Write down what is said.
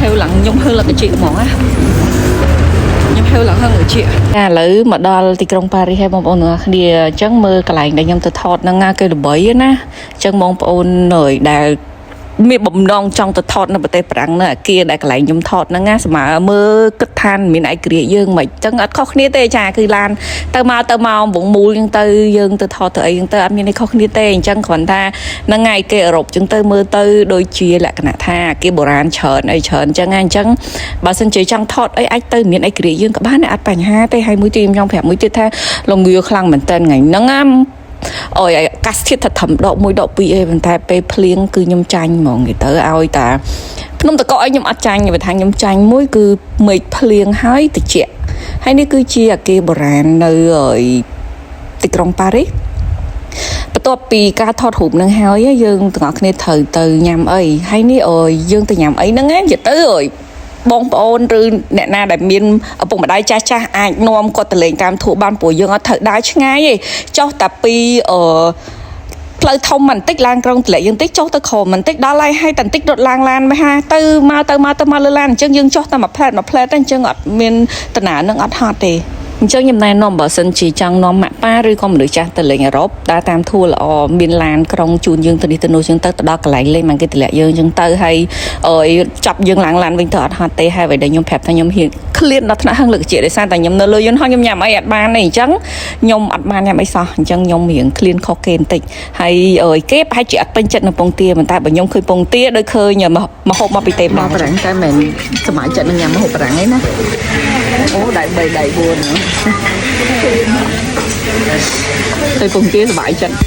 ហេវឡើងខ្ញុំហឺឡើងត្រចៀកហ្មងណាខ្ញុំហេវឡើងហឹងត្រចៀកឥឡូវមកដល់ទីក្រុងប៉ារីសហើយបងប្អូនទាំងអស់គ្នាអញ្ចឹងមើលកន្លែងដែលខ្ញុំទៅថតហ្នឹងណាគេល្បីណាអញ្ចឹងបងប្អូនអើយដែលមានបំណងចង់ទៅថតនៅប្រទេសបារាំងនៅអាគារដែលកន្លែងខ្ញុំថតហ្នឹងណាស្មើមើលគិតថាមានឯករាជ្យយើងមិនអញ្ចឹងអត់ខុសគ្នាទេចាគឺឡានទៅមកទៅមកវងមូលអញ្ចឹងទៅយើងទៅថតទៅអីអញ្ចឹងទៅអត់មានអីខុសគ្នាទេអញ្ចឹងគ្រាន់ថាហ្នឹងហើយគេអឺរ៉ុបអញ្ចឹងទៅមើលទៅដូចជាលក្ខណៈថាអាគារបុរាណច្រើនអីច្រើនអញ្ចឹងណាអញ្ចឹងបើសិនជាចង់ថតអីអាចទៅមានឯករាជ្យយើងក៏បានដែរអត់បញ្ហាទេហើយមួយទៀតខ្ញុំចង់ប្រាប់មួយទៀតថាលងាខ្លាំងមែនតើថ្ងៃហ្នឹងណា អូយអាកាសធាតុថាធំដក1ដក2អីប៉ុន្តែពេលភ្លៀងគឺខ្ញុំចាញ់ហ្មងគេទៅឲ្យតាភ្នំតកកអីខ្ញុំអត់ចាញ់បើថាខ្ញុំចាញ់មួយគឺមេឃភ្លៀងហើយតិចហើយនេះគឺជាអាគារបុរាណនៅទីក្រុងប៉ារីសបន្ទាប់ពីការថតរូបនឹងហើយយើងទាំងអស់គ្នាត្រូវទៅញ៉ាំអីហើយនេះអើយយើងទៅញ៉ាំអីហ្នឹងណានិយាយទៅអើយបងប្អូនឬអ្នកណាដែលមានឪពុកម្ដាយចាស់ចាស់អាចនាំគាត់ទៅលេងតាមធួបានព្រោះយើងអត់ត្រូវដើរឆ្ងាយទេចុះតែពីអឺផ្លូវធំបន្តិចឡើងក្រុងទម្លាក់យើងតិចចុះទៅក្រោមបន្តិចដល់ហើយហើយតែបន្តិចរត់ឡើងឡានមកហាទៅមកទៅមកទៅមកលើឡានអញ្ចឹងយើងចុះតែមួយផ្លែតមួយផ្លែតទៅអញ្ចឹងអត់មានតំណានឹងអត់ហត់ទេអញ្ចឹងខ្ញុំណែនាំបើសិនជាចង់នាំម៉ាក់ប៉ាឬក៏មនុស្សចាស់ទៅលេងអឺរ៉ុបដើរតាមធួល្អមានឡានក្រុងជូនយើងទៅនេះទៅនោះអញ្ចឹងទៅទៅដល់កន្លែងលេងមកគេតម្លាក់យើងអញ្ចឹងទៅហើយអើយចាប់យើងឡើងឡានវិញទៅអត់ហត់ទេហើយអ្វីដែលខ្ញុំប្រាប់ថាខ្ញុំហ៊ានឃ្លានដល់ថ្នាក់ហឹងលើកជាដោយសារតែខ្ញុំនៅលើយន្តហោះខ្ញុំញ៉ាំអីអត់បានទេអញ្ចឹងខ្ញុំអត់បានញ៉ាំអីសោះអញ្ចឹងខ្ញុំរៀងឃ្លានខុសគេបន្តិចហើយអើយគេប្រហែលជាអត់ពេញចិត្តនឹងពងទាប៉ុន្តែបើខ្ញុំឃើញពងទាដូចឃើញមកហូបមកពីទេព មកបារាំងតែមិនសប្បាយចិត្តនឹងញ៉ាំម្ហូបបារាំងឯណាអូដៃ3ដៃ4 ទៅពងទាសប្បាយចិត្ត។